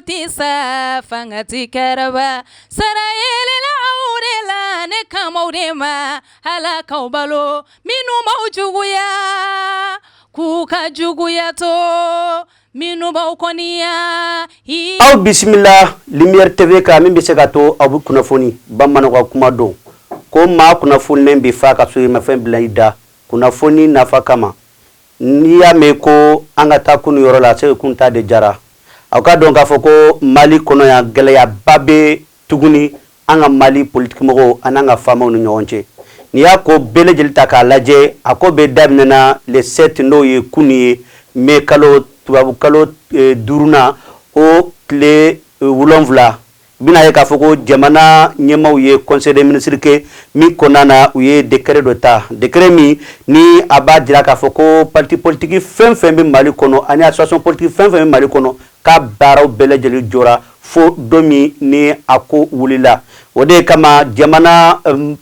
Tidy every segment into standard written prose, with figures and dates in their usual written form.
tɛ sa, fanga tɛ kɛrɛba. Sara yelela aw de la, ne kan b'aw de ma. Ala k'aw balo, minnu b'aw juguya, k'u ka juguya to, minnu b'aw kɔniya. Aw bisimila Lumière TV kan, min bɛ se ka to aw bɛ kunnafoni bamananw ka kuma don ko maa kunnafoninen bɛ fa ka so i ma fɛn bila i da kunnafoni nafa kama. N'i y'a mɛn ko an ka taa kunu yɔrɔ la, se kun ta de jara. Aw ka dɔn k'a fɔ ko Mali kɔnɔ yan, gɛlɛyaba bɛ tuguni an ka Mali politikimɔgɔw ani an ka faamaw ni ɲɔgɔn cɛ. N'i y'a ko bɛɛ lajɛlen ta k'a lajɛ, a ko bɛ daminɛna le 7, n'o ye kunu ye, mai kalo, tubabu kalo duurunan, o tile 7. I bɛna ye k'a fɔ ko jamana ɲɛmaaw ye conseil des ministres kɛ min kɔnɔna na, u ye décret dɔ ta, décret min ni a b'a jira k'a fɔ ko parti politique fɛn fɛn bɛ Mali kɔnɔ ani association politique fɛn fɛn bɛ Mali kɔnɔ, k'a baaraw bɛɛ lajɛlen jɔra fo don min ni a ko wulila. O de kama jamana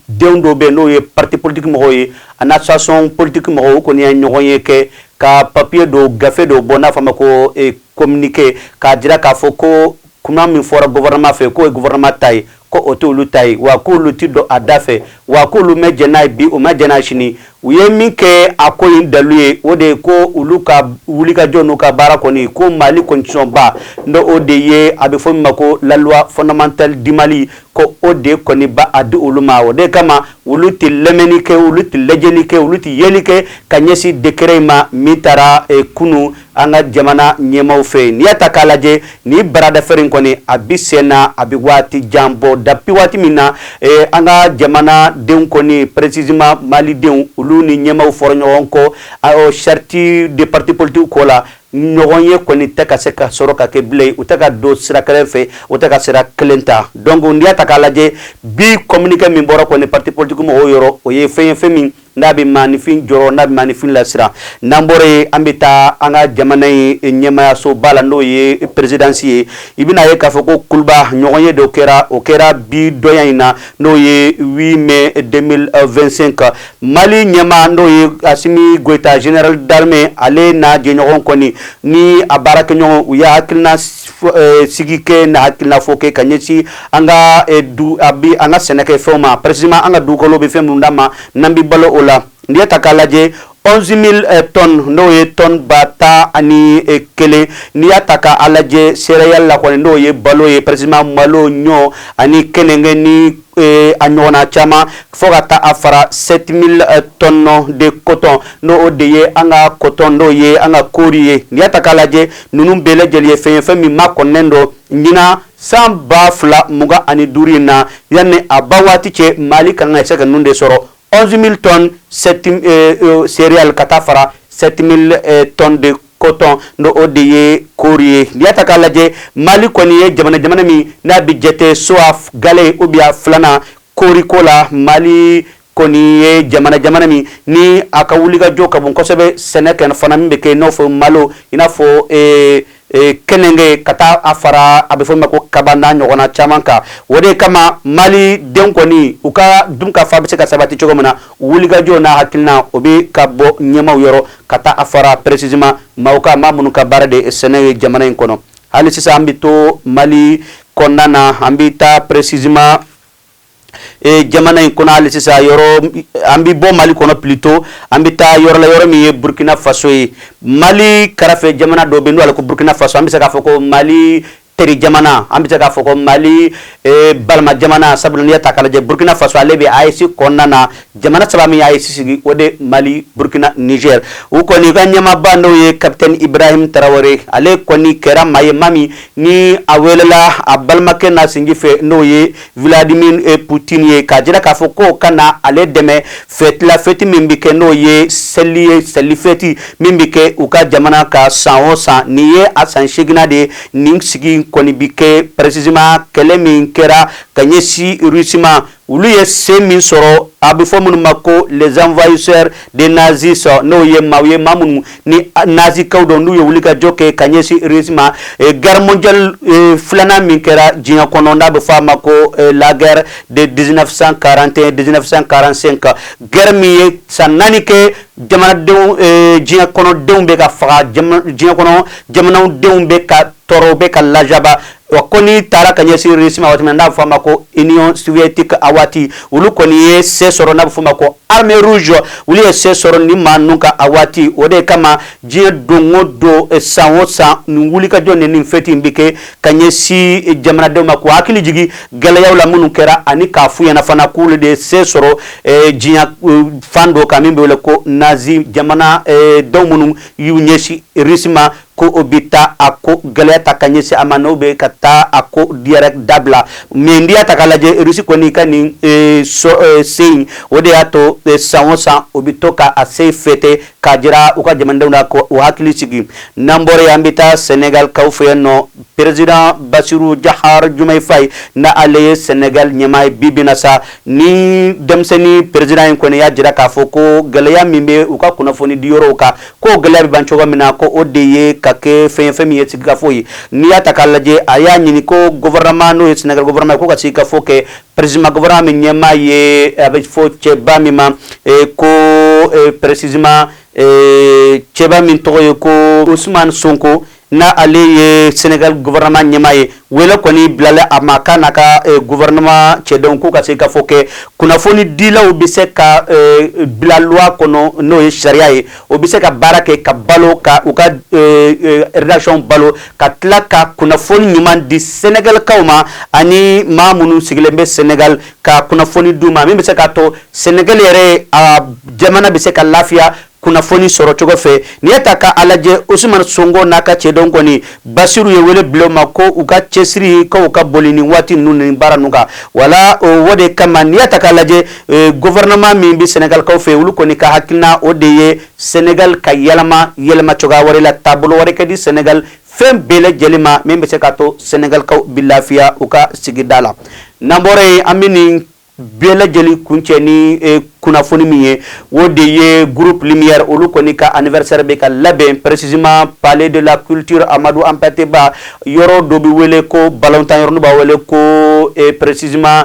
denw dɔw bɛ, n'o ye parti politique mɔgɔw ye ani association politique mɔgɔw, u kɔni ye ɲɔgɔn ye kɛ ka papier dɔw, gafe dɔw bɔ, n'a fɔ a ma ko communiqué, k'a jira k'a fɔ ko kuma min fɔra gouvernement fɛ, k'o ye gouvernement ta ye, ko o t'olu ta ye, wa k'olu ti don a da fɛ, wa k'olu ma jɛn n'a ye bi, u ma jɛn n'a ye sini. U ye min kɛ a ko in dalu ye, o de ye ko olu ka wulikajɔ n'u ka baara kɔni, ko Mali constitution ba, n'o o de ye a bɛ fɔ min ma ko la loi fondamentale du Mali, ko o de kɔni ba a di olu ma. O de kama olu tɛ lamɛnni kɛ, olu tɛ lajɛli kɛ, olu tɛ yeli kɛ ka ɲɛsin décret in ma min taara kunu an ka jamana ɲɛmaaw fɛ. N'i y'a ta k'a lajɛ, ni bras de fer in kɔni, a bɛ sen na, a bɛ waati jan bɔ, depuis waati min na an ka jamana denw kɔni, précisément malidenw, olu ni ɲɛmaaw fɔra ɲɔgɔn kɔ charte de parti politique ko la. Ɲɔgɔn ye kɔni tɛ ka se ka sɔrɔ ka kɛ bilen, u tɛ ka don sira kelen fɛ, u tɛ ka sira kelen ta. Donc n'i y'a ta k'a lajɛ bi, communiqué min bɔra kɔni parti politique mɔgɔw yɔrɔ, o ye fɛn ye, fɛn min n'a bɛ maaninfin jɔrɔ, n'a bɛ maaninfin lasira. N'an bɔra yen, an bɛ taa an ka jamana in ɲɛmaayasoba la, n'o ye présidence ye. I bɛna ye k'a fɔ ko kuluba ɲɔgɔn ye dɔ kɛra, o kɛra bi dɔnya in na, n'o ye 8 mai 2025. Mali ɲɛmaa, n'o ye Assimi Goïta, général d'armée, ale n'a jɛɲɔgɔn kɔni ni a baarakɛɲɔgɔn, u ye hakilina sigi kɛ na hakilina fɔ kɛ ka ɲɛsin an ka du a bi an ka sɛnɛkɛfɛnw ma, précisément an ka dugukolo bɛ fɛn minnu d'an ma n'an bɛ balo o la. N'i y'a ta k'a lajɛ, 11 000 tonnes, n'o ye tonne 11 000, n'i y'a ta k'a lajɛ céréales la kɔni, n'o ye balo ye, précisément malo, ɲɔ ani kenige ni a ɲɔgɔnna caman, fo ka taa a fara 7000 tonnes de coton, n'o o de ye an ka coton, n'o ye an ka kori ye. N'i y'a ta k'a lajɛ, ninnu bɛɛ lajɛlen ye fɛn ye, fɛn min makɔnɔnen don ɲinan san 2025 in na. Yanni a ba waati cɛ, Mali kan ka se ka ninnu de sɔrɔ: 11 000 tonnes céréales ka taa fara 7 000 tonnes de coton, n'o o de ye kori ye. N'i y'a ta k'a lajɛ, Mali kɔni ye jamana min n'a bɛ jate soit gale ou bien filanan koriko la. Mali kɔni ye jamana min ni a ka wulikajɔ ka bon kosɛbɛ sɛnɛ kɛ fana min bɛ kɛ, i n'a fɔ malo, i n'a fɔ kenenge, ka taa a fara a bɛ fɔ min ma ko kaba n'a ɲɔgɔnna caman kan. O de kama Mali denw kɔni, u ka dun ka fa bɛ se ka sabati cogo min na, wulikajɔ n'a hakilina, o bɛ ka bɔ ɲɛmaaw yɔrɔ ka taa a fara précisément maaw ka maa minnu ka baara de sɛnɛ ye jamana in kɔnɔ. Hali sisan an bɛ to Mali kɔnɔna na, an bɛ taa précisément jamana in kɔnɔ. Hali sisan yɔrɔ an bɛ bɔ Mali kɔnɔ, plutôt an bɛ taa yɔrɔ la, yɔrɔ min ye Burkina Faso ye. Mali kɛrɛfɛ jamana dɔ bɛ yen n'o ko Burkina Faso. An bɛ se k'a fɔ ko Mali teri jamana, an bɛ se k'a fɔ ko Mali balima jamana, sabula n'i y'a ta k'a lajɛ, Burkina Faso ale bɛ AES kɔnɔna na. Jamana saba min ye AES sigi, o de Mali, Burkina, Niger. U kɔni ka ɲɛmaaba, n'o ye capitaine Ibrahim Traoré, ale kɔni kɛra maa ye, maa min ni a welela a balimakɛ n'a sinji fɛ, n'o ye Vladimir Poutine ye, k'a jira k'a fɔ ko ka na ale dɛmɛ fête la, fête min bɛ kɛ, n'o ye seli ye, seli fête min bɛ kɛ u ka jamana ka san o san. Nin ye a san 8nan de ye. Nin sigi kɔni bi kɛ précisément kɛlɛ min kɛra ka ɲɛsin Russie ma, olu ye se min sɔrɔ, a bɛ fɔ minnu ma ko les envahisseurs des nazis, n'o ye maaw ye, maa minnu ni nazikaw don, n'u ye wulikajɔ kɛ ka ɲɛsin Russie ma, guerre mondiale filanan min kɛra diɲɛ kɔnɔ, n'a bɛ fɔ a ma ko la guerre de 1941 1945, guerre min ye san 4 kɛ, jamanadenw, diɲɛ kɔnɔdenw bɛ ka faga, diɲɛ kɔnɔ jamanadenw bɛ ka tɔɔrɔ, u bɛ ka lajaba. Wa ko n'i taara ka ɲɛsin Russie ma waati min na, n'a bɛ fɔ a ma ko Union soviétique, a waati olu kɔni ye se sɔrɔ, n'a bɛ fɔ o ma ko Armée rouge, olu ye se sɔrɔ ni maa ninnu kan a waati. O de kama diɲɛ don o don, san o san, nin wulikajɔ ni nin fête in bɛ kɛ ka ɲɛsin jamanadenw ma, k'u hakili jigin gɛlɛyaw la minnu kɛra, ani k'a f'u ɲɛna fana k'olu de ye se sɔrɔ diɲɛ fan dɔ kan min bɛ wele ko Nazi jamana denw minnu y'u ɲɛsin Russie ma, ko o bɛ taa a ko gɛlɛya ta ka ɲɛsin a ma, n'o bɛ ka taa a ko direct dabila. Mais n'i y'a ta k'a lajɛ, Russie kɔni ka nin se in, o de y'a to san o san o bɛ to ka a se fêter k'a jira u ka jamanadenw na, ko u hakili sigi. N'an bɔra yen, an bɛ taa Sénégal kaw fɛ yen nɔ. Président Bassirou Diomaye Diomaye Faye, na ale ye Sénégal ɲɛmaa ye bi bi na sa, ni denmisɛnnin président in kɔni y'a jira k'a fɔ ko gɛlɛya min bɛ u ka kunnafoni di yɔrɔw kan, k'o gɛlɛya bɛ ban cogo min na, ko o de ye ka kɛ fɛn ye, fɛn min ye sigikafɔ ye. N'i y'a ta k'a lajɛ, a y'a ɲini ko gouvernement, n'o ye Sénégal gouvernement ye, ko ka sigikafɔ kɛ président gouvernement min ɲɛmaa ye, a bɛ fɔ cɛba min ma ko précisément cɛba min tɔgɔ ye ko Ousmane Sonko, n'a ale ye Sénégal gouvernement ɲɛmaa ye. Wele kɔni bilala a ma k'a n'a ka gouvernement cɛdenw k'u ka se ka fɔ kɛ kunnafoni dilaw bɛ se ka bila loi kɔnɔ, n'o ye sariya ye, o bɛ se ka baara kɛ ka balo, ka u ka rédaction balo, ka tila ka kunnafoni ɲuman di Sénégalkaw ma, ani maa minnu sigilen bɛ Sénégal, ka kunnafoni d'u ma min bɛ se k'a to Sénégal yɛrɛ a jamana bɛ se ka lafiya kunnafoni sɔrɔ cogo fɛ. N'i ye ta k'a lajɛ, Ousmane Sonko n'a ka cɛdenw kɔni, Basiru ye wele bila u ma ko u ka cɛsiri, k'u ka boli nin waati ninnu ni baara ninnu kan. Wala o de kama, n'i y'a ta k'a lajɛ, gouvernement min bɛ Sénégalkaw fɛ, olu kɔni ka hakilina o de ye Sénégal ka yɛlɛma yɛlɛma cogoya wɛrɛ la, taabolo wɛrɛ ka di Sénégal fɛn bɛɛ lajɛlen ma min bɛ se k'a to Sénégalkaw bi lafiya u ka sigida la. N'an bɔra yen, an bɛ nin bɛɛ lajɛlen kuncɛ ni kunnafoni min ye, o de ye groupe Lumière, olu kɔni ka anniversaire bɛ ka labɛn, précisément Palais de la Culture Amadou Hampâté Bâ, yɔrɔ dɔ bɛ wele ko ballontan yɔrɔ, n'u b'a wele ko précisément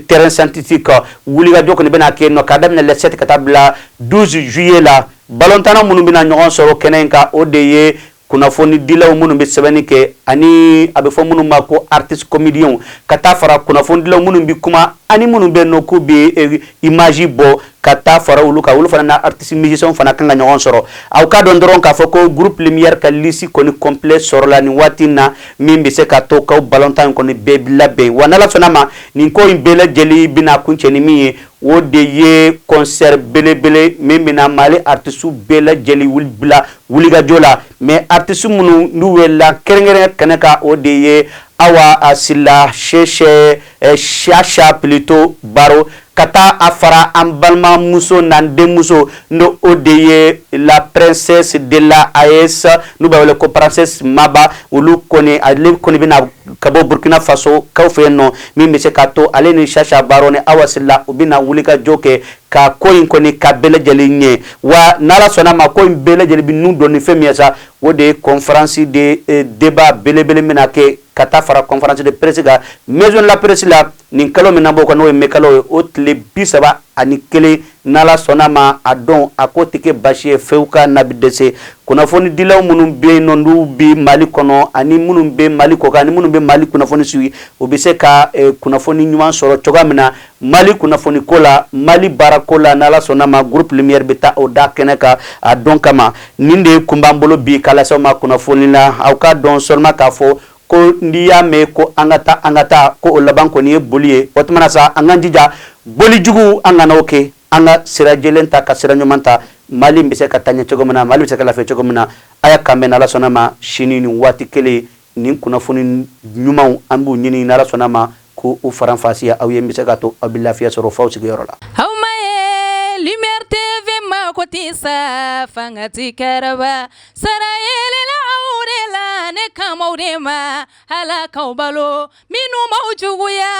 terrain synthétique. Wulikajɔ kɔni bɛna kɛ nɔ k'a daminɛ le 7 ka taa bila 12 juillet la. Ballontanna minnu bɛna ɲɔgɔn sɔrɔ kɛnɛ in kan, o de ye kunnafoni dilaw minnu bɛ sɛbɛnni kɛ, ani a bɛ fɔ minnu ma ko artiste comédien, ka taa fara kunnafoni dilaw minnu bɛ kuma, ani minnu bɛ yen nɔ k'u bɛ image bɔ, ka taa fara olu kan. Olu fana na artiste musicien fana kan ka ɲɔgɔn sɔrɔ. Aw ka dɔn dɔrɔn k'a fɔ ko groupe Lumière ka liste kɔni complet sɔrɔla nin waati in na, min bɛ se ka to k'aw ballontan in kɔni bɛɛ labɛn. Wa n'Ala sɔnna ma, nin ko in bɛɛ lajɛlen bɛna kuncɛ ni min ye, o de ye concert belebele min bɛna Mali artiste bɛɛ lajɛlen wuli bila wulikajɔ la. Mais artiste minnu n'u welela kɛrɛnkɛrɛn kɛnɛ kan, o de ye Awa Sila Sɛsɛ, Sasa plutôt Baro, ka taa a fara an balimamuso n'an denmuso, n'o o de ye la princesse de la AES, n'u b'a wele ko princesse Maba. Olu kɔni, ale kɔni bɛna ka bɔ Burkina Faso kaw fɛ yen nɔ, min bɛ se k'a to ale ni Sasa Baro ni Awa Sila, u bɛna wulikajɔ kɛ ka ko in kɔni ka bɛɛ lajɛlen ɲɛ. Wa n'Ala sɔnna ma, ko in bɛɛ lajɛlen bɛ nun dɔn ni fɛn min ye sa, o de ye conférence de débat belebele bɛna kɛ ka taa fara conférence de presse kan Maison de la Presse la nin kalo min na b'o kan, n'o ye mai kalo ye, o tile 31, n'Ala sɔnna ma. A dɔn a ko tɛ kɛ basi ye fewu ka nabi dɛsɛ. Kunnafoni dilaw minnu bɛ yen nɔ, n'u bɛ Mali kɔnɔ, ani minnu bɛ Mali kɔ kan, ani minnu bɛ Mali kunnafoni suivi, o bɛ se ka kunnafoni ɲuman sɔrɔ cogoya min na Mali kunnafoni ko la, Mali baara ko la, n'Ala sɔnna ma, groupe Lumière bɛ taa o da kɛnɛ kan a don kama. Nin de kun b'an bolo bi k'a lase aw ma kunnafoni la. Aw ka dɔn seulement k'a fɔ ko n'i y'a mɛn ko an ka taa, an ka taa, ko o laban kɔni ye boli ye. O tuma na sa, an k'an jija, boli jugu an kana o kɛ, an ka sira jɛlen ta, ka sira ɲuman ta. Mali bɛ se ka taa ɲɛ cogo min na, Mali bɛ se ka lafiya cogo min na. A y'a kan bɛn, n'Ala sɔnna ma, sini nin waati kelen, nin kunnafoni ɲumanw an b'u ɲini, n'Ala sɔnna ma, ko u faranfasiya aw ye, n bɛ se ka to aw bɛ lafiya sɔrɔ f'aw sigiyɔrɔ la. Aw ma ye Lumière TV mako tɛ sa, fanga ti kɛrɛba sara yelela aw de la, ne kamaw de ma Ala k'aw balo minnu b'aw juguya,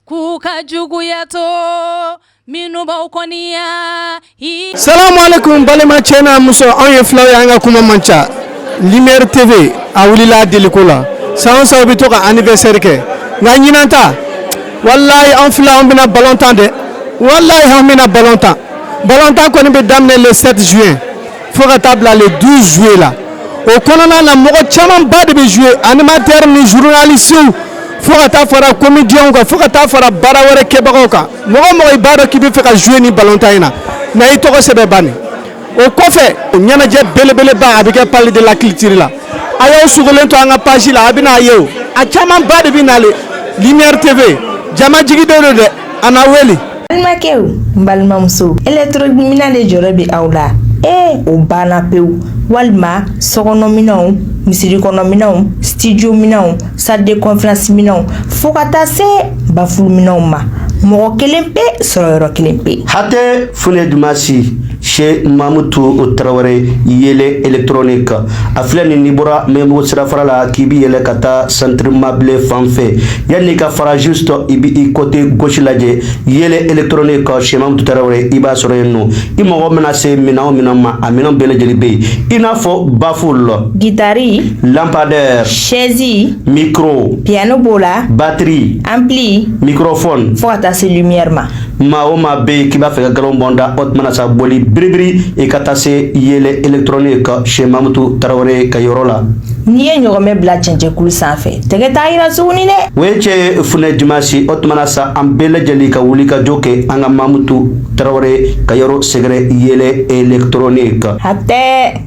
k'u ka juguya to minnu b'aw kɔniya. Salamu alaikum, balima cɛ n'a muso, anw ye filaw ye, an ka kuma man ca. Lumière TV a wulila a deliko la, san o san u bɛ to ka anniversaire kɛ, nka ɲinan ta, walayi, an fila an bɛna ballon tan dɛ, walayi, an bɛna ballon tan. Ballon tan kɔni bɛ daminɛ le 7 juin fo ka taa bila le 12 juillet la. O kɔnɔna na, mɔgɔ camanba de bɛ jouer, animateur ni journaliste, fo ka taa fara comédien kan, fo ka taa fara baara wɛrɛ kɛbagaw kan. Mɔgɔ o mɔgɔ i b'a dɔn k'i bɛ fɛ ka jouer ni balontan in na, na i tɔgɔ sɛbɛn bani. O kɔfɛ, ɲɛnajɛ belebeleba a bɛ kɛ Palais de la Culture la. A y'aw sogolen to an ka page la, a bɛna a ye. O a camanba de bɛ nale. Lumière TV, jama jigi don dɛ, a na wele. Balimakɛw, n balimamuso, électronique de jɔrɔ bɛ aw la. Ee, o banna pewu. Walima sokɔnɔminɛnw, misiri kɔnɔminɛnw, studio minɛnw, salle de conférence minɛnw, fo ka taa se baffle minɛnw ma, mɔgɔ kelen pe sɔrɔ yɔrɔ kelen pe. Hatɛ Funɛ Dumasi chez Mamutu Tarawele, Yele Électronique. A filɛ nin, n'i bɔra Mɛnbugu sirafara la k'i bi yɛlɛ ka taa Centre Mabile fan fɛ, yanni ka fara, juste i bi i côté gauche lajɛ, Yele Électronique chez Mamutu Tarawele, i b'a sɔrɔ yen nɔ. I mago mana se minɛn o minɛn ma, a minɛn bɛɛ lajɛlen bɛ yen, i n'a fɔ baffle, gitari, lampadaire, chaise, micro, piano b'o la, batterie, ampli, microphone, fo ka taa se lumière ma. Maa o maa bɛ yen k'i b'a fɛ ka galon bɔn da, o tuma na sa, boli biribiri i ka taa se Yele Électronique chez Mamutu Tarawele ka yɔrɔ la. N'i ye ɲɔgɔmɛ bila cɛncɛnkulu sanfɛ, tɛgɛ t'a yira tuguni dɛ. O ye cɛ Funɛ Dimasi. O tuma na sa, an bɛɛ lajɛlen ka wuli ka jɔ kɛ an ka Mamutu Tarawele ka yɔrɔ sɛgɛrɛ, Yele Électronique. Hatɛ.